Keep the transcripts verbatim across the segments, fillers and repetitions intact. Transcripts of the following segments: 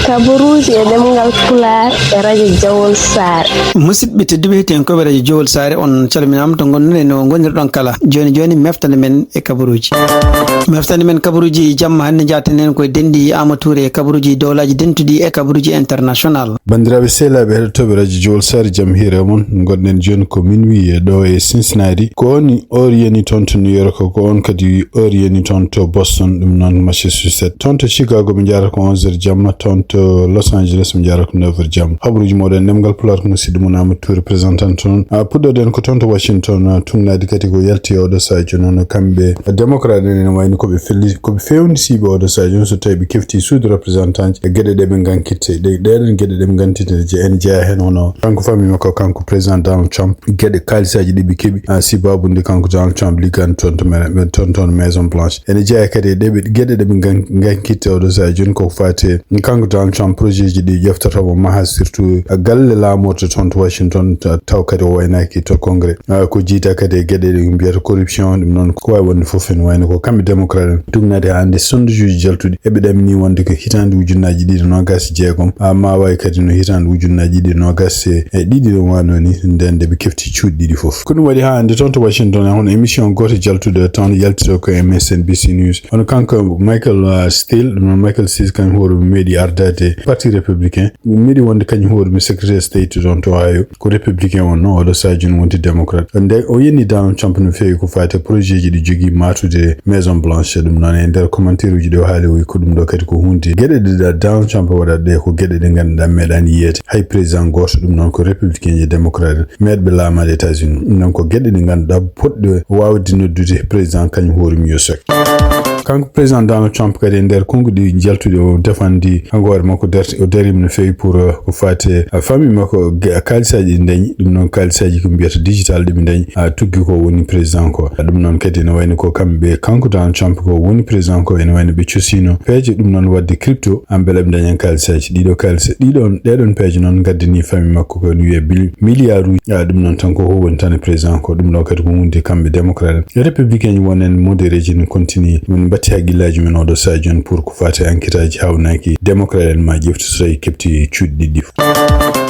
Kabaruuji e ɗemngal Pulaar e radio Jowol Saare. Musidɓe tedduɓe, hettiyankooɓe radio Jowol Saare, on calminaama to ngonɗon e no ngonirɗon kala. Jooni jooni, meftande men e kabaruuji. Meftande men kabaruuji jamma hannde, njaaten heen koye denɗi Aama Tuure e kabaruuji dowlaaji dentuɗi e kabaruuji international. Banndiraaɓe sehilaaɓe heɗotooɓe radio Jowol Saare, jam hiire mon. Ngonɗen jooni ko minuit e ɗo e Cincinnati. Ko on heure yani toon to New York, ko on kadi heure yani toon to Boston, ɗum noon Massachusetts. Toon to Chicago ɓe njaarata ko onze heures jamma, toon to Los Angeles ɓe njaarata ko neuf heures jamma. Habaruuji mooɗon ɗemngal Pulaar ko musidɗo mon Amadou Touré, présentant toon. A, puɗɗoɗen ko toon to Washington, a, tungnaade kadi ko yalti e oɗo sahaa jooni, hono kamɓe démocrate en ene wayno ko ɓe felli, ko ɓe fewnitiiɓe oɗo sahaa jooni, so tawii ɓe keftii suudu représentant e geɗe ɗe ɓe ngankitte, ɗe, ɗeɗon geɗe ɗe ɓe ngankitte, je-, ene jeyaa heen hono kanko famille makko, kanko président Donald Trump, geɗe kaalisaaji ɗi ɓe keɓi, a, sibaabu nde kanko Donald Trump liggani toon to mere-, toon, toon Maison Blanche. Ene jeyaa kadi e ɗeɓe, geɗe ɗe ɓe ngan-, ngankitte oɗo sahaa jooni, ko faati e kanko Donald Trump, projet ji ɗi ƴeftata mo maha, surtout galle laamorto toon to Washington, ta-, taw kadi o waynaaki to Congrès. A, ko jeyta kadi e geɗe ɗe mbiyata corruption, ɗum noon ko waawi wonde fof ene wayno ko kamɓe démocrate en tungnaade haa hannde. Sondageji jaltuɗi eɓe ɗamini wonde ko hitaande ujunnaaji ɗiɗi noogas e jeegom, a, ma wawi kadi no hitaande ujunnaaji ɗiɗi noogas e ɗiɗi ɗo wano ni, nden nde ɓe kefti cuuɗi ɗiɗi fof. Ko ɗum waɗi haa hannde toon to Washington, hono émission gooto jaltuɗo toon yaltito ko M S N B C News. Hono kanko Michael, uh, Steele, ɗum noon Michael Steele kañum hoore mum meeɗi ardaade Parti Républicain. Meeɗi wonde kañum hoore mum Secretary of State toon to Ohio. Ko républicain on, no oɗo sahaa jooni wonti démocrate. Nde o yenni Donald Trump no feewi ko faati e projet ji ɗi jogii maatude Maison Blanche. Ɗum noon e nder commentaire uji ɗi o haali, o wi ko ɗum ɗo kadi ko hunde, geɗe ɗe da-, Donald Trump waɗata ɗe ko geɗe ɗe ngannduɗaa meeɗaani yiyeede hay président gooto. Ɗum noon ko républicain e démocrate meeɗɓe laamaade États-Unis. Ɗum noon ko geɗe ɗe ngannduɗaa potɗe waawde noddude président kañum hoore mum yo sek. Kanko président Donald Trump kadi e nder konnguɗi jaltuɗi o defandi kanko hoore makko, darti, o dariima no feewi pour, uh, ko faati e, uh, famille makko, ge-, kaalisaaji ɗi dañi, ɗum noon kaalisaaji ko mbiyata digital ɗi ɓe dañi, uh, tuggi ko woni président ko. Uh, ɗum noon kadi no wayno ko kamɓe, kanko Donald Trump ko woni président ko, ene wayno ɓe cosino peeje ɗum noon waɗde crypto, an mbele ɓe dañan kaalisaaji. Ɗiɗo kaalisa-, ɗiɗon, ɗeɗon peeje noon ngaddani famille makko ko ene wiyee bili-, milliard uji. Uh, ɗum noon tan ko o woni tan e président ko, ɗum ɗo kadi ko hunde kamɓe démocrate en. Républicain ji wonen modéré ji ne continue, min mbatti hakkillaaji men oɗo sahaa jooni pour ko faati e enquête aji hawnaaki démocrate en ma ƴeftu so tawi keɓti cuuɗi ɗiɗi fof.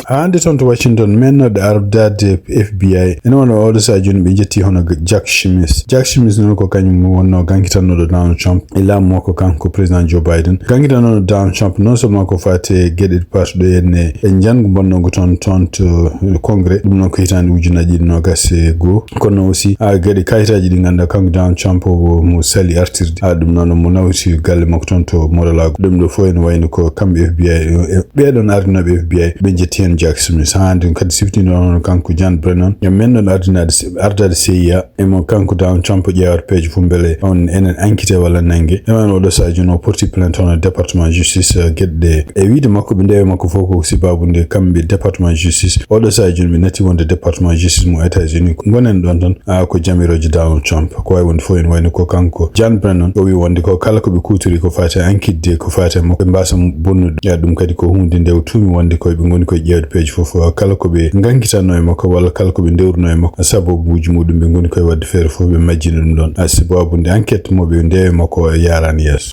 Haa hannde toon to Washington, mennoɗo ardaade F B I, ene wano oɗo sahaa jooni ɓe njetti hono Jack Smith. Jack Smith noon ko kañum wonno gangitannooɗo Donald Trump e laamu makko kanko président Joe Biden. Gangitannooɗo Donald Trump non seulement ko faati e geɗe paatuɗo en e, e njanngu mbonnongo toon, toon to Congrès, ɗum noon ko hitaande ujunnaaji ɗiɗi noogas e goo. Kono aussi, a, geɗe kayitaaji ɗi ngannduɗaa kanko Donald Trump o mo sali artirde. A, ɗum noon mo nawti galle makko toon to Mar-a-Lago. Ɗum ɗo fof ene wayno ko kamɓe F B I, e, e ɓeɗon ardinooɓe F B I, ɓe njetti heen Jack Smith. Haa hannde kadi siftinde on kanko John Brennan, e men ɗon ardinaade, ardaade C I A, e mo kanko Donald Trump ƴeewata peeje fof mbele on enen enquête walla nannge. E wano oɗo sahaa jooni o porti plainte hono département justice, eh, geɗe ɗe. E wiide makko ɓe ndewe makko fof ko sibaabu nde kamɓe département justice. Oɗo sahaa jooni ɓe natti wonde département justice mo États-Unis. Ngonen ɗon tan, ah, ko jamirooje Donald Trump. Ko wawi wonde fof ene wayno ko kanko John Brennan o wi wonde ko kala ko ɓe kuutori ko faati e enquête de, ko faati e makko, ɓe mbasa bonnude. Ya, ɗum kadi ko hunde nde o tuumi wonde koye ɓe ngoni koye ƴeewde peeje fof, kala ko ɓe ngankitanno e makko walla kala ko ɓe ndewruno e makko, sababuuji muɗum ɓe ngoni koye waɗde feere fof ɓe majjina ɗum ɗon. A, sababu nde enquête mo ɓe ndewe makko o yaraani yeeso.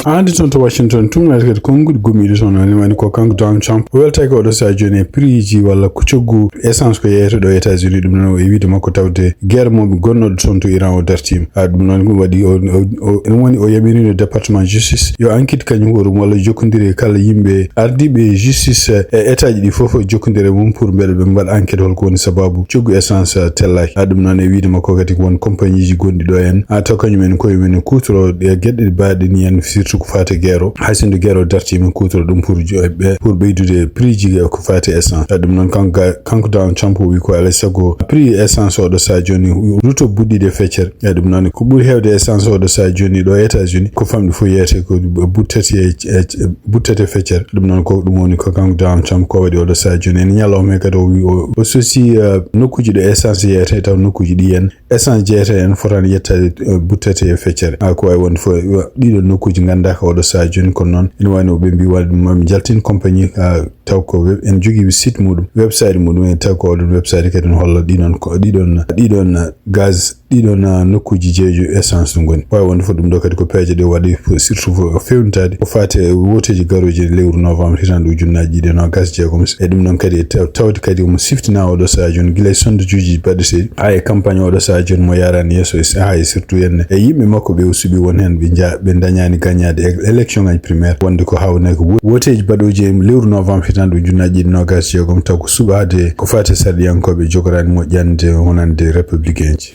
Hannde toon to Washington, tungnaade kadi konnguɗi gomiiɗi toon, ne wayno ko kanko Donald Trump o weltaaki oɗo sahaa jooni e prix ji walla ko coggu essence ko yeeyata ɗo e États-Unis. Ɗum noon e wiide makko tawde guerre mo ɓe gonnooɗo toon to Iran o dartiima. A, ɗum noon ɗum waɗi o, o, o, ɗum woni o yamirino département justice yo enquête kañum hoore mum walla jokkondire e kala yimɓe ardiiɓe justice e état ji ɗi fof, jokkondire mum pour mbele ɓe mbaɗa enquête hol ko woni sababu coggu essence tellaaki. A, ɗum noon e wiide makko kadi ko won compagnie ji gonɗi ɗo en, a, taw kañum en koye mum en kuutoro e geɗe baaɗe ni en, surtout ko faati e guerre o. Hay sinno guerre o dartiima, kuutoro ɗum pour jo-, ɓe, pour ɓeydude prix ji ko faati e essence. A, ɗum noon kanko ga-, kanko Donald Trump o wi ko alaa e sago prix essence oɗo sahaa jooni ruto buɗɗiɗe feccere. E ɗum noon ko ɓuri heewde essence oɗo sahaa jooni ɗo e États-Unis ko famɗi fof yeeyete ko buttati e, e, buttati e feccere. Ɗum noon ko ɗum woni ko kanko Donald Trump ko waɗi oɗo sahaa jooni. En ñalawma he kadi o wi o, o sosi, eh, nokkuuji ɗo essence yeeyete taw nokkuuji ɗi en essence jeeyata en fotaani yettaade, eh, buttete e feccere. Haa ko waawi wonde fof, eh, ɗiɗo nokkuuji nganndaaka oɗo sahaa jooni, kono noon ene wayi no ɓe mbii waɗde ɗum, maa ɓe njaltin compagnie, ah, taw ko web, en jogii site muɗum, website muɗum, en taw ko oɗon website kadi ne holla ɗiɗon ko, ɗiɗon, ɗiɗon gaz, ɗiɗon, ah, nokkuuji jeejo essence ɗum ngoni. Waawi wonde fof ɗum ɗo kadi ko peeje ɗe waɗi fof, surtout fof fewnitaade ko faati e wooteeji garooji e lewru novembre hitaande ujunnaaji ɗiɗi e noogaas e jeegom. E ɗum ɗon kadi e taw-, tawde kadi omo siftina oɗo sahaa jooni gila e sondajuuji baɗeteeɗi, haa e campagne oɗo sahaa jooni mo yaaraani yeeso e, haa e surtout henne e yimɓe makko ɓe o suɓi won heen ɓe nja-, ɓe ndañaani gañaade e élection ngaji primaire, wonde ko haawnaa ko wo-, wooteeji baɗooji e lewru novembre hitaande ujunnaaji ɗiɗi noogaas e jeegom, taw ko suɓaade ko faati e sarɗiyankooɓe jogoraani moƴƴande wonande républicain ji.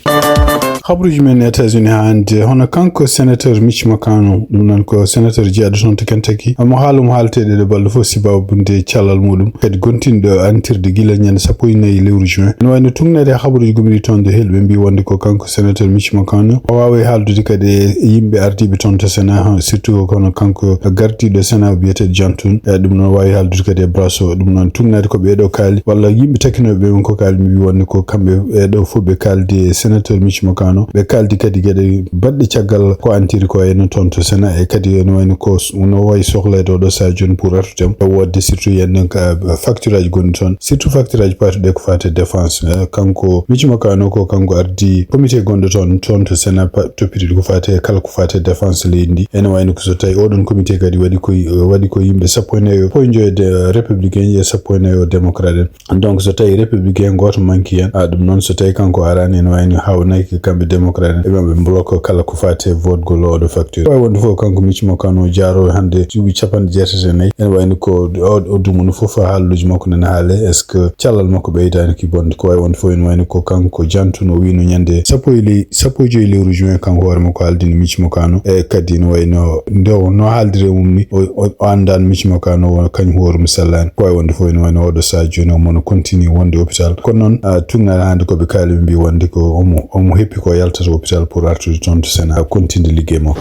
Habaruuji men e États-Unis haa hannde, hono kanko sénateur Mitch McConnell, ɗum noon ko sénateur jeyaaɗo toon to Kentucky, omo haala mo haalteeɗe ɗe balɗe fof sababu nde calal muɗum, kadi gontinɗo antirde gila ñande sappo e nayi lewru juin. Ene wayi no tuugnaade e habaruuji gomɗi toon nde hel ɓe mbii wonde ko kanko sénateur Mitch McConnell. O waawi haaldude kadi e yimɓe ardiiɓe toon to Sénat, surtout kono kanko gardiiɗo Sénat biyeteeɗo John Thune. E ɗum noon waawi haaldude kadi e Brasso. Ɗum noon tuugnaade ko ɓeeɗo kaali, walla yimɓe takkinooɓe ɓe ko kaali, mi wii wonde ko kamɓe ɓeeɗo fof ɓe kaaldi e sénateur Mitch McConnell. Ɓe kaaldi kadi geɗe baɗɗe caggal ko antiri ko ene toon to Sénat, e kadi ene wayno ko s-, no wayi sohleede oɗo sahaa jooni pour artude e woodde surtout henne ka, eh, facture aji gonɗi toon, surtout facture aji paatuɗe ko faati e défense. Eh, kanko Mitch McConnell ko kanko ardi comité gonɗo toon, toon to Sénat pa-, toppitiiɗo ko faati e kala ko faati e défense leydi ndi. Ene wayno ko so tawi oɗon comité kadi waɗi ko, eh, waɗi ko yimɓe sappo e nayo, sappo e joyo de, eh, républicain e sappo e nayo démocrate en. Donc, so tawi républicain gooto manki en, a, ɗum noon, so tawi kanko araani, ene wayno haawnayki kamɓe démocrate en, ɓe maɓe bloque kala ko faati e vote gol oɗo facture. Wawi wonde fof kanko Mitch McConnell jaaro hannde duuɓi capanɗe jeetati e nayi. Ene wayno ko o, o dumunna fof haalluuji makko nana haale. Est-ce que callal makko ɓeydaani ki bonde? Ko wawi wonde fof ene wayno ko kanko John Thune o wiino ñande sappo e ley-, sappo e joyi lewru juin, kanko hoore makko haaldini Mitch McConnell. E kadi ene wayno nde o, no haaldiri e mum ni, o, o, o anndaani Mitch McConnell wona kañum hoore mum sellaani. Ko wawi wonde fof ene wayno oɗo sahaa jooni omo no continue wonde hôpital. Kono noon, a, tuugnaade hannde ko ɓe kaali ɓe mbii wonde ko omo, omo heppi ko yaltata hôpital pour artude toon to Sénat, a, continue liggey makko.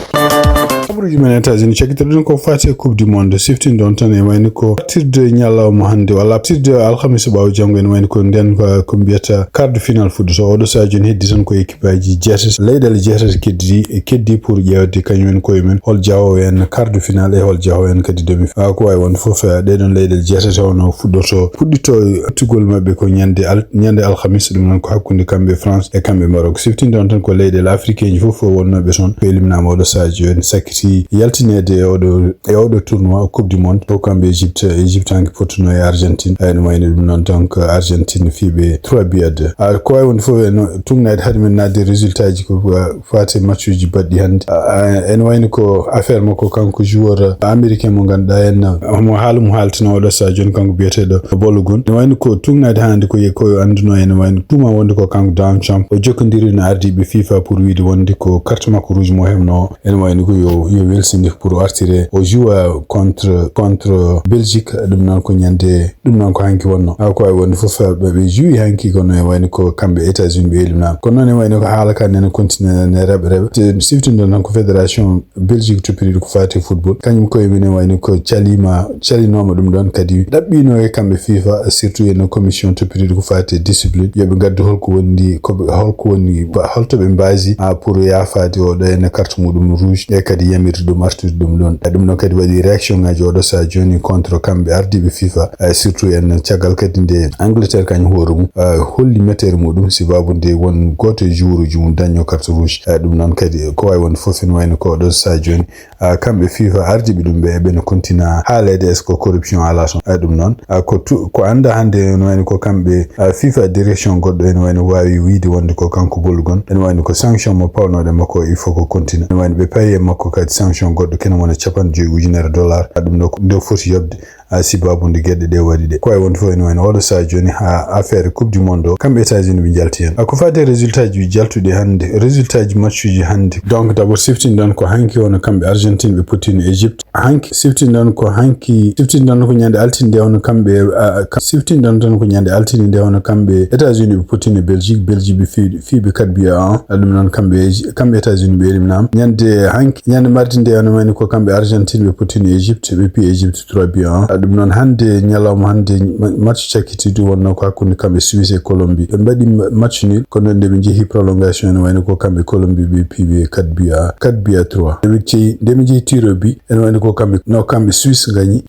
Habaruuji men États-Unis, cakkitiren ko faati e Coupe du Monde, siftinde on tan ene wayno ko artirde ñalawma hannde, walla artirde alhamisa ɓaawo janngo, ene wayno ko nden, a, ko mbiyata quart de finale fuɗɗoto. Oɗo sahaa jooni heddi tan ko équipe aji jeetati, leyɗeele jeetati keddi, e keddi pour ƴeewde kañum en koye mum hol jahoowo en quart de finale e hol jahoowo en kadi demi. A, ko wawi wonde fof, eh, ɗeɗon leyɗeele jeetati hono fuɗɗoto, fuɗɗito artugol maɓɓe ko ñande al-, ñande alhamisa, ɗum noon ko hakkunde kamɓe France e kamɓe Maroc. Siftinde on tan ko leyɗeele africain ji fof wonnooɓe toon ko éliminaama oɗo sahaa jooni sakkiti yaltineede e oɗo, e oɗo tournoi Coupe du Monde ko kamɓe Égypte, Égypte hanki pottuno e Argentine. Ene wayno ɗum noon donc Argentine fiiɓe trois buts à deux. A, ko wawi wonde fof ene tuugnaade hade men naatde résultat ji ko, a, faati e match uji baɗɗi hannde. A, a, ene wayno ko affaire makko kanko joueur américain mo ngannduɗaa en, omo haala mo haaltino oɗo sahaa jooni kanko biyeteeɗo Balogun. Ene wayno ko tuugnaade hannde ko ye-, ko annduno ene wayno tuuma wonde ko kanko Donald Trump o jokkondiri no ardiiɓe fifa pour wiide wonde ko carte makko rouge mo heɓno. Ene wayno ko yo, yo welsinde pour o artire o joua contre, contre Belgique. Ɗum noon ko ñande Ɗum noon ko hanki wonno. A, ko wawi wonde fof, ɓe, ɓe juwi hanki, kono e wayno ko kamɓe États-Unis ɓe elimnaama. Kono noon e wayno ko haala ka nene continue ne reɓa reɓa. Te siftindo noon ko fédération Belgique toppitiiɗo ko faati e football. Kañum koye mum e wayno ko calima, calinooma ɗum ɗon kadi ɗaɓɓino e kamɓe fifa, surtout e no commission toppitiiɗo ko faati e discipline. Yo ɓe ngaddu holko woni, ko ɓe, holko woni, ba, holto ɓe mbaasi, a, pour yaafaade oɗo ene carte muɗum rouge. E kadi yamirde ɗum artude ɗum ɗon. E ɗum ɗon kadi waɗi réaction ngaji oɗo sahaa jooni contre kamɓe ardiiɓe fifa. Eh, surtout en caggal kadi nde Angleterre kañum hoore mum, eh, holli mettere muɗum, sababu nde won gooto e joueuruji mum dañno carte rouge. Eh, ɗum noon kadi ko wawi wonde fof ene wayno ko oɗo sahaa jooni, ah, kamɓe fifa ardiiɓe ɗum ɓe, ɓe no continue haaleede est-ce que corruption ala toon. Eh, ɗum noon, ah, ko tu-, ko annda hannde ene wayno ko kamɓe, ah, fifa direction goɗɗo ene wayno wawi wiide wonde ko kanko Balogun, ene wayno ko sanction mo pawnooɗo e makko il faut ko continue. Ene wayno ɓe payi e makko kadi sanction goɗɗo kene wona capanɗe joyi ujunere dollar. Ah, ɗum ɗo ko nde foti yoɓde. A, sababu nde geɗe ɗe waɗi ɗe. Ko wawi wonde fof ene wayno oɗo sahaa jooni ha affaire Coupe du Monde o, kamɓe États-Unis ɓe jalti hen. A, ko faati e résultat ji jaltuɗi hannde, résultat ji match uji hannde. Donc d'abord siftinɗon ko hanki hono kamɓe Argentine ɓe pottino Égypte. Hanki siftinɗon ko hanki, siftinɗon ko ñande altine nde hono kamɓe, a, ka-, siftinɗon tan ko ñande altine nde hono kamɓe États-Unis ɓe pottino Belgique, Belgique ɓe fi-, fiiɓe quatre buts à un. A, ɗum noon kamɓe, kamɓe États-Unis ɓe elimnaama. Ñande hanki, ñande mardi nde hono wayno ko kamɓe Argentine ɓe pottino Égypte, ɓe pi Égypte trois buts à un. Ɗum noon, hannde, ñalawma hannde, ma-, match cakkitiiɗo wonnoo ko hakkunde kamɓe Suisse e Colombie. Ɓe mbaɗi ma-, match nul, kono nde ɓe njehi prolongation, ene wayno ko kamɓe Colombie ɓe piiɓe quatre buts à, quatre buts à trois. Nde ɓe jehi, nde ɓe njehi tir au but, ene wayno ko kamɓe, no, kamɓe Suisse ngañi.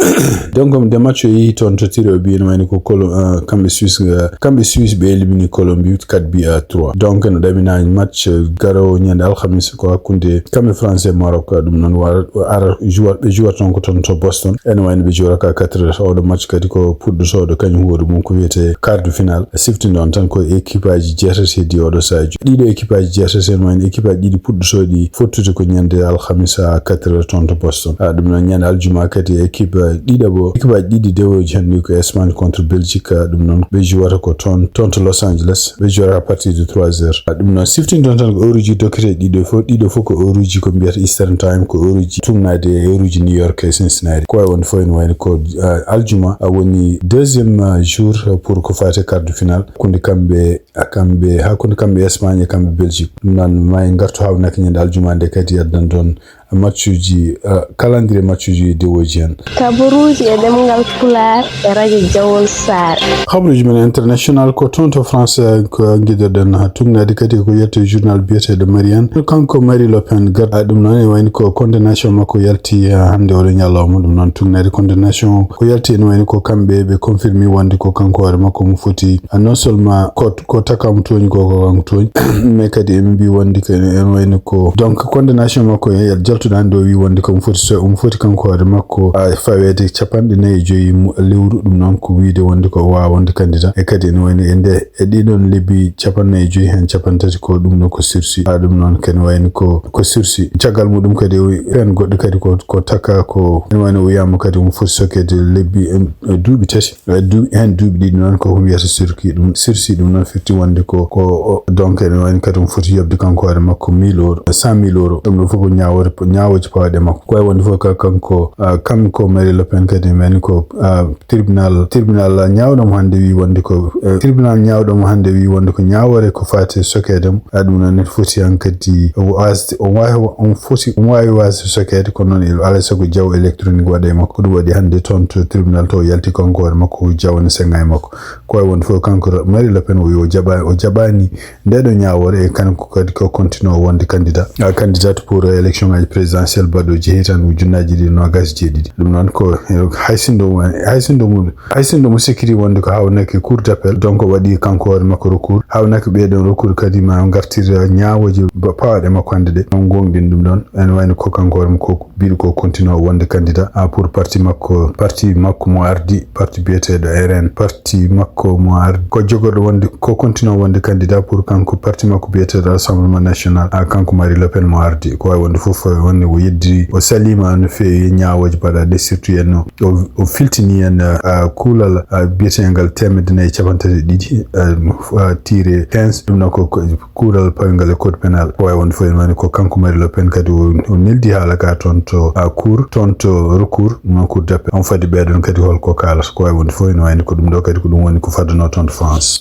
Donc, nde match o yehi toon to tir au but, ene wayno ko Colo-, ah, kamɓe Suisse, ah, kamɓe Suisse ɓe élimini Colombie quatre buts à trois. Donc, ene ɗaminaa match, ah, garoowo ñande alhamis ko hakkunde kamɓe France e Maroc. Ɗum noon, wa-, ara joueur, ɓe joueur toon ko toon to Boston. Ene wayno ɓe joueur ka quatre heures. Oɗo match kadi ko puɗɗotooɗo kañum hoore mum ko wiyetee quart de finale. Siftindo on tan ko équipe aji jeetati heddi oɗo sadio. Ɗiɗo équipe aji jeetati, ene wayno équipe aji ɗiɗi puɗɗotooɗi fottude ko ñande alhamis à quatre heures toon to Boston. Ah, ɗum noon ñande aljuma kadi équipe, ah, ɗiɗaɓo, équipe aji ɗiɗi dewooji hannde ko Espagne contre Belgique. Ah, ɗum noon ɓe jouwata ko toon, toon to Los Angeles. Ɓe jouwata à partir de trois heures. Ah, ɗum noon siftinton tan ko heure uji dokkete ɗiɗo fof, ɗiɗo fof ko heure uji ko mbiyata Eastern Time, ko heure uji tuugnaade e heure uji New York e Cincinnati. Ko wayi wonde fof ene wayno ko, ah, aljuma, ah, woni deuxième, ah, jour pour ko faati quart de finale. Hakkunde kamɓe, ah, kamɓe, hakkunde kamɓe Espagne e kamɓe Belgique. Ɗum noon ma en ngartu haawnaaki ñande aljuma nde kadi addan ɗoon matchuji, ah, calendrier matchuji dewooji heen. Kabaruuji e ɗemngal Pulaar e radio Jawol Saare. Kabaruuji men international ko toon to France, eh, ko ngiɗirɗen, ah, tuugnaade kadi ko yetto journal biyeteeɗo Marianne. Kanko Marie Le Pen, gar-, ah, ɗum noon ene wayno ko condamnation makko yalti, ah, hannde oɗo ñalawma. Ɗum noon tuugnaade condamnation ko yalti ene wayno ko kamɓe ɓe confirmi wonde ko kanko hoore makko mo foti, ah, non seulement ko, ko takkaama tooñ ko, ko kanko tooñ, mais kadi eɓe mbi wonde ko ene wayno ko, donc, condamnation makko e jaltuɗo hannde o wi wonde ko omo foti so, omo foti kanko hoore makko, ah, faweede capanɗe nayi e joyi mu-, lewru. Ɗum noon ko wiide wonde ko o waawaa wonde candidat. E kadi ene wayno e nde, e ɗiɗon lebbi capanɗe nayi e joyi heen capanɗe tati ko ɗum ɗo ko sursis. Ah, ɗum noon kene wayno ko, ko sursis. Caggal muɗum kadi o wi-, peen goɗɗo kadi ko, ko takka ko ene wayno o wiyaama kadi omo foti sokkeede lebbi en, eh, duuɓi tati. Eh, duuɓi, heen duuɓi ɗiɗi noon ko ko wiyata sursis ɗum, sursis ɗum noon firti wonde ko, ko, o, donc ene wayno kadi omo foti yoɓde kanko hoore makko mille euro, cent mille euro. Ɗum ɗo fof ko ñaawoore, ñaawooje pawaaɗe makko. Ko wayi wonde fof ka-, kanko, ah, kanko Marie Le Pen kadi ene wayno ko, ah, tribunal, tribunal ñaawɗo mo hannde wi wonde ko, eh, tribunal ñaawɗo mo hannde wi wonde ko ñaawoore ko faati sokkeede mo. Ah, ɗum noon ne foti hankadi o waasde, o waawi, o foti, o waawi waasde sokkeede, kono noon alaa e sago jawo électronique waɗa e makko. Ko ɗum waɗi hannde toon to tribunal to o yalti kanko hoore makko, jawo ne senga e makko. Ko wayi wonde fof kanko Marie Le Pen o wi o jaɓa-, o jaɓaani nde ɗo ñaawoore, e kanko kadi ko continue wonde candidat, ah, candidate pour élection ngaji présidentielle baɗɗo jeehitan ujunnaaji ɗiɗi noogas e jeeɗiɗi. Ɗum noon ko, eh, hay sinno mo, hay sinno mo, hay sinno mo sikkiti wonde ko hawnaki cour d'appel, donc o waɗi kanko hoore makko recours, hawnaki ɓeeɗon recours kadi ma ngartir ñaawooje ba-, pawaaɗe makko hannde ɗe. On gonɗin ɗum ɗon, ene wayno ko kanko hoore makko biɗo ko continue wonde candidat, ah, pour parti makko, parti makko mo ardi, parti biyeteeɗo R N, parti makko mo ardi, ko jogorɗo wonde, ko continue wonde candidat pour kanko parti makko biyeteeɗo Rassemblement National, ah, kanko Marie Le Pen mo ardi. Ko wayi wonde fof, eh, wonde o yeddi, o saliima no feewi ñaawooje baɗaaɗe, surtout en no o, o filtini en, ah, kuulal, ah, biyeteengal teemedde nayi e capanɗe tati e ɗiɗi, ah, ah, tiire quinze, ɗum noon ko, ko kuural pawngal e code pénal. Ko wayi wonde fof ene wayno ko kanko Marie Le Pen kadi o, o neldi haala ka toon to, ah, cour, toon to recours, non cour d'appel. On fadi ɓeeɗon kadi hol ko kaalata. Ko wayi wonde fof ene wayno ko ɗum ɗo kadi ko ɗum woni ko faddanoo toon to France.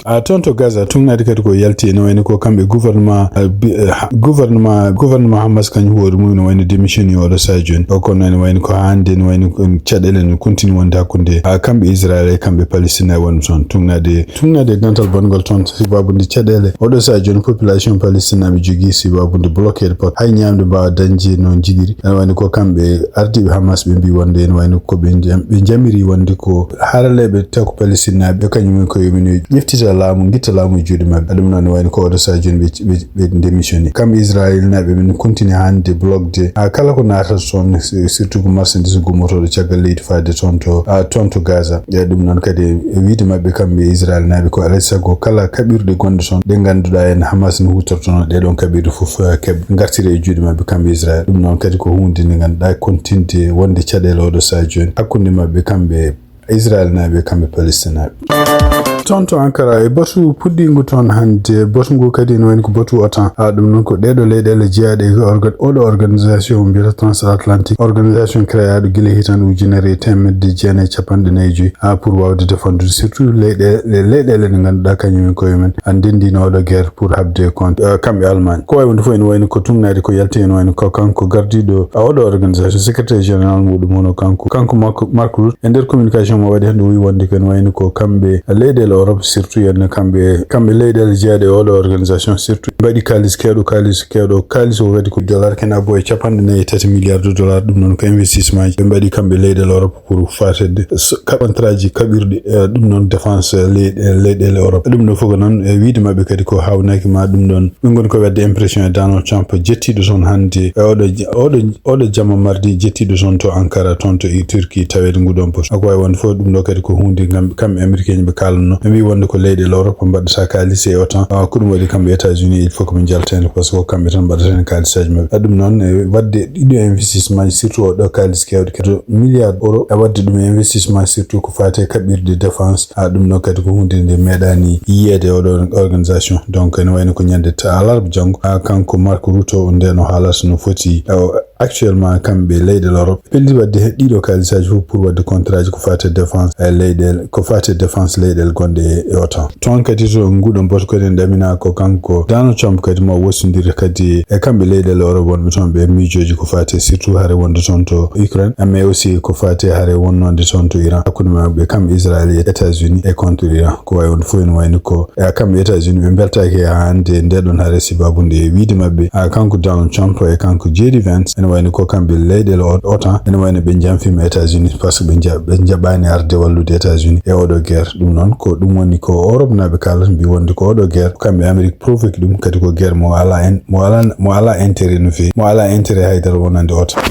Ah, toon to Gaza, tuugnaade kadi ko yalti ene wayno ko kamɓe gouvernement, ah, bi-, eh, ha-, gouvernement, gouvernement Hamas kañum hoore mum ene wayno démissionné oɗo sahaa jooni. O kono ene wayno ko hannde ene wayno ko caɗeele ene continue wonde hakkunde, ah, kamɓe Israël e kamɓe Palestine e wonɓe toon. Tuugnaade, tuugnaade e dental bonngal toon, sababu nde caɗeele oɗo sahaa jooni population palestinaɓe jogii, sababu nde bloqué pot hay ñaamde mbaawa dañde no njiɗiri. Ene wayno ko kamɓe ardiiɓe Hamas ɓe mbi wonde ene wayno ko ɓe jam-, ɓe jamiri wonde ko haraleeɓe taw ko palestinaɓe, ɓe kañum en ko yo min ƴeftita laamu, ngitta laamu e juuɗe maɓɓe. Ɗum noon ene wayno ko oɗo sahaa jooni ɓe, ɓe, ɓe démissionné. Kamɓe Israël naaɓe ɓe continue hannde bloqué ha kala ko naatata toon, surtout ko marchandise gummotooɗo caggal leydi faade toon to, ah, toon to Gaza. E ɗum noon kadi e wiide maɓɓe kamɓe Israël naaɓe ko alaa e sago kala kaɓirɗe gonɗe toon ɗe ngannduɗaa en Hamas no huutortono ɗee ɗoon kaɓirɗe fof, ah, keɓ ngartira e juuɗe maɓɓe kamɓe Israël. Ɗum noon kadi ko huunde nde ngannduɗaa continue wonde caɗeele oɗo sahaa jooni hakkunde maɓɓe kamɓe Israel naaɓe kamɓe Palestine naaɓe. Toon to Ankara, e batu puɗɗiingu toon hannde, batu ngu kadi ene wayni ko batu OTAN. A, ɗum noon ko ɗeeɗo leyɗeele jeyaaɗe e orga-, oɗo organisation mbiyata transatlantique, organisation créaaɗo gila hitande ujunere e teemedde jeenayi e capanɗe nayi e joyi, a, pour waawde défendre surtout leyɗe-, leyɗeele ɗe ngannduɗaa kañum en koye men a ndenndino oɗo guerre pour habde contre, a, kamɓe Allemagne. Ko wayi wonde fof ene wayni ko tugnaade ko yalti ene wayni ko kanko gardiiɗo, a, oɗo organisation secrétaire général muɗum hono kanko, kanko Mark, Mark Rutte e nder communication mo waɗi hannde o wi wonde ko ene wayni ko kamɓe leyɗeele Europe surtout, yenno kamɓe, kamɓe leyɗeele jeyaaɗe e oɗo organisation surtout mbaɗi kaalis keewɗo, kaalis keewɗo, kaalis o kadi ko dollar kena boye capanɗe nayi e tati milliards de dollars. Ɗum noon ko investissement ji ɓe mbaɗi kamɓe leyɗeele Europe pour fatede so-, ka-, contrat ji kaɓirɗi, eh, ɗum noon défense, eh, ley-, eh, leyɗeele Europe. Ɗum ɗo fof ko noon, e wiide maɓɓe kadi ko haawnaki ma ɗum ɗoon. Ɓe ngoni ko wadde impression e Donald Trump jettiiɗo toon hannde, e oɗo j-, oɗo, oɗo jamma mardi jettiiɗo toon to Ankara, toon to i Turquie, taweede nguɗon poste. Ko wayi wonde fof ɗum ɗo kadi ko huunde ngam kamɓe Américain ɓe kaalanno. Ɓe mbii wonde ko leyɗeele Europe mbaɗata kaalis e OTAN. Ah, ko ɗum waɗi kamɓe États-Unis, il faut ko ɓe njalta heen, parce que ko kamɓe tan mbaɗata heen kaalisaaji maɓɓe. Ah, ɗum noon, e wadde ɗiɗo investissement, surtout oɗo kaalis keewɗo, keewɗo milliard euro, e wadde ɗum investissement, surtout ko faati e kaɓirɗe défense. Ah, ɗum ɗo kadi ko huunde nde meeɗaani yiyeede e oɗo organisation. Donc, ene wayno ko ñande ta-, alarba janngo. Ah, kanko Mark Rutte o, ndeen o haalata no foti, ah, actuellement kamɓe leyɗe Europe pelliti wadde he ɗiɗo kaalisaaji fof pour wadde contrat ji ko faati e défense e leyɗeele, ko faati e défense leyɗeele gonɗe e, e OTAN. Toon kadi to nguɗon batu kadi en ɗamina ko kanko Donald Trump kadi mo wosindiri kadi e kamɓe leyɗeele Europe wonɓe toon ɓe miijooji ko faati surtout hare wonde toon to Ukraine, mais aussi ko faati hare wonnonde toon to Iran, hakkunde maɓɓe kamɓe Israël e États-Unis e contre Iran. Ko wayi wonde fof ene wayni ko e kamɓe États-Unis ɓe mbeltaaki e hannde nde ɗon hare sababu nde e wiide maɓɓe, a, kanko Donald Trump e kanko J D Vance ene wayni ko kamɓe leyɗeele o-, OTAN ene wayni ɓe jamfiima États-Unis parce que ɓe ja-, ɓe jaɓaani arde wallude États-Unis e oɗo guerre. Ɗum noon ko ɗum woni ko Europe naaɓe kaalata mbi wonde ko oɗo guerre ko kamɓe Amérique provoque ɗum, kadi ko guerre mo ala en, mo ala, mo ala intérêt no feewi, mo ala intérêt haydara wonande OTAN.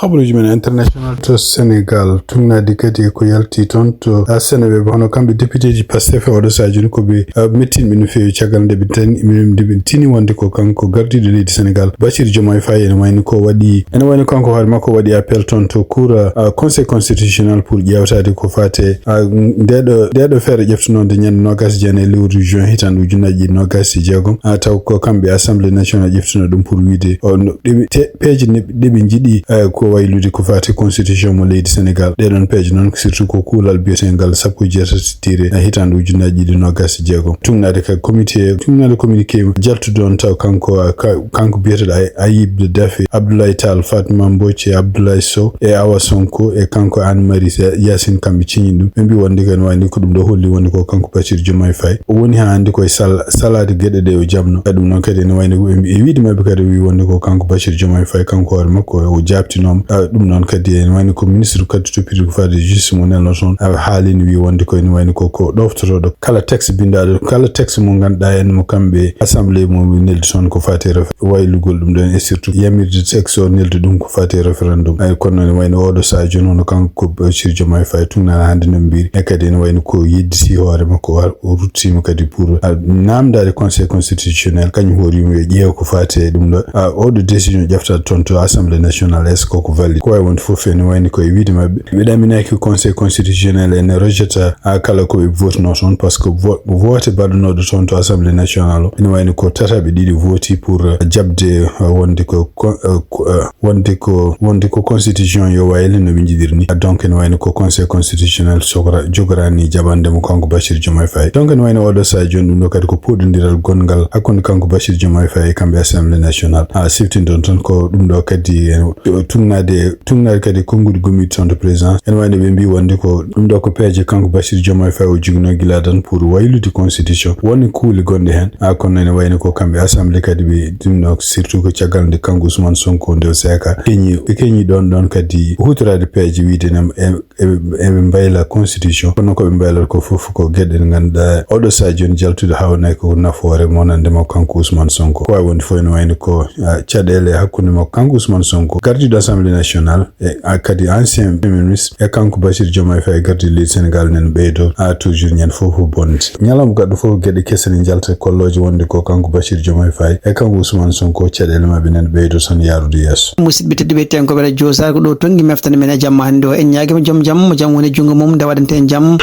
Habaruuji men international to Sénégal, tugnaade kadi e ko yalti toon to, a, Seneweb, hono kamɓe député ji Pastef e oɗo sahaa jooni ko ɓe, a, mettinɓe no feewi caggal nde ɓe tan-, nde ɓe tini wonde ko kanko gardiiɗo leydi Sénégal, Bassirou Diomaye Faye, ene wayni ko waɗi, ene wayni kanko hoore makko waɗi appel toon to cour, a, Conseil constitutionnel pour ƴeewtaade ko faati, a, ndeɗo, ndeɗo feere ƴeftunode ñande noogaas e jeenayi lewru juin hitande ujunnaaji ɗiɗi noogaas e jeegom, a, taw ko kamɓe Assemblée nationale ƴeftuno ɗum pour wiide o no ɗeɓi te-, peeje ne-, ɗe ɓe njiɗi, eh, ko waylude ko faati constitution mo leydi Sénégal. Ɗee ɗoon peeje noon, surtout ko kuulal biyetengal sappo e jeetati tire, eh, hitaande ujunnaaji ɗiɗi noogaas e jeegom. Tugnaade ka comité, tugnaade communiqué jaltude on taw kanko, eh, ka-, kanko biyeteeɗo Ay-, Ayib Daffé, Abdoulaye Tall, Fatma Mbodj e Abdoulaye Sow e Awa Sonko e kanko Anne Marie Ya-, Yacine, kamɓe ceñi ɗum. Ɓe mbi wonde ko ene wayni ko ɗum ɗo holli wonde ko kanko Bassirou Diomaye Faye o woni haa hannde koye sal-, salaade geɗe ɗe o jaɓno. Kadi ɗum noon kadi ene wayni ko ɓe mbi-, e wiide maɓɓe kadi o wi wonde ko kanko Bassirou Diomaye Faye kanko hoore makko o jaabtinooma. Ah, ɗum noon kadi ene wayni ko ministre kadi toppitoo ko faati justice mo nelno toon, ah, haalino wi wonde ko ene wayni ko, ko ɗoftotooɗo kala texte binndaaɗo, kala texte mo ngannduɗaa en mo kamɓe assemblée mo neldi toon ko faati e ref-, waylugol ɗum ɗon e surtout yamirde texte o neldi ɗum ko faati e référendum. Ay, kono ene wayno oɗo sahaa jooni hono kanko ko Bassirou Diomaye Faye tugnaɗo hannde no mbiri. E kadi ene wayno ko yedditi hoore makko, o ruttiima kadi pour, a, naamndaade Conseil constitutionnel, kañum hoore yum yo ƴeew ko faati e ɗum ɗo. A, oɗo décision ƴeftaade toon to Assemblée nationale, est-ce que koko valide? Ko wayi wonde fof ene wayni ko e wiide maɓɓe, ɓe ɗaminaaki Conseil constitutionnel ene rejeta, a, kala ko ɓe vote no toon, parce que vo-, vote baɗanooɗo toon to Assemblée nationale o, ene wayni ko tataɓe ɗiɗi voti pour, a, jaɓde, a, wonde ko, ko, a, ko, a, wonde ko, wonde ko constitution yo wayli no ɓe njiɗiri ni. Donc ene wayno ko Conseil constitutionnel sogra-, jogorani jaɓande mo kanko Bassirou Diomaye Faye. Donc ene wayno oɗo sahaa jooni ɗum ɗo kadi ko puɗɗondiral gonngal hakkunde kanko Bassirou Diomaye Faye e kamɓe Assemblée nationale. A, siftinɗon tan ko ɗum ɗo kadi, e, tugnaade, tugnaade kadi konnguɗi gomɗiɗi toon to présidence. Ene wayno ɓe mbi wonde ko ɗum ɗo ko peeje kanko Bassirou Diomaye Faye o jogino gila tan pour waylude constitution. Woni kuule gonɗe heen. A, kono ene wayno ko kamɓe Assemblée kadi ɓe ɗum ɗo surtout ko caggal nde kanko Ousmane Sonko nde o seeka keñi, ɓe keñi ɗon, ɗon kadi huutoraade peeje wiide nam e, e, eɓe mbayla constitution. Kono ko ɓe mbaylata ko fof ko geɗe ɗe ngannduɗaa oɗo sahaa jooni jaltude haawnaki ko nafoore mo nande mo kanko Ousmane Sonko. Ko wawi wonde fof ene wayno ko, a, caɗeele hakkunde makko kanko Ousmane Sonko, gardiiɗo Assemblée National e kadi ancien Premier Ministre e kanko Bassirou Diomaye Faye gardi leydi Sénégal nen ɓeydo ha toujours ñande fof fof bonde. Ñalawma goɗɗo fof geɗe kese ne njalta, kolloje wonde ko kanko Bassirou Diomaye Faye e kanko Ousmane Sonko, caɗele maɓɓe nen ɓeydo tan yarude yeeso. Musidɓe tedduɓe, tenkoɓe radio Sar, ko ɗo tongi meftande men e jamma hannde o. En ñaagima joom jam mo jam woni junngo mum nde waɗante en jam.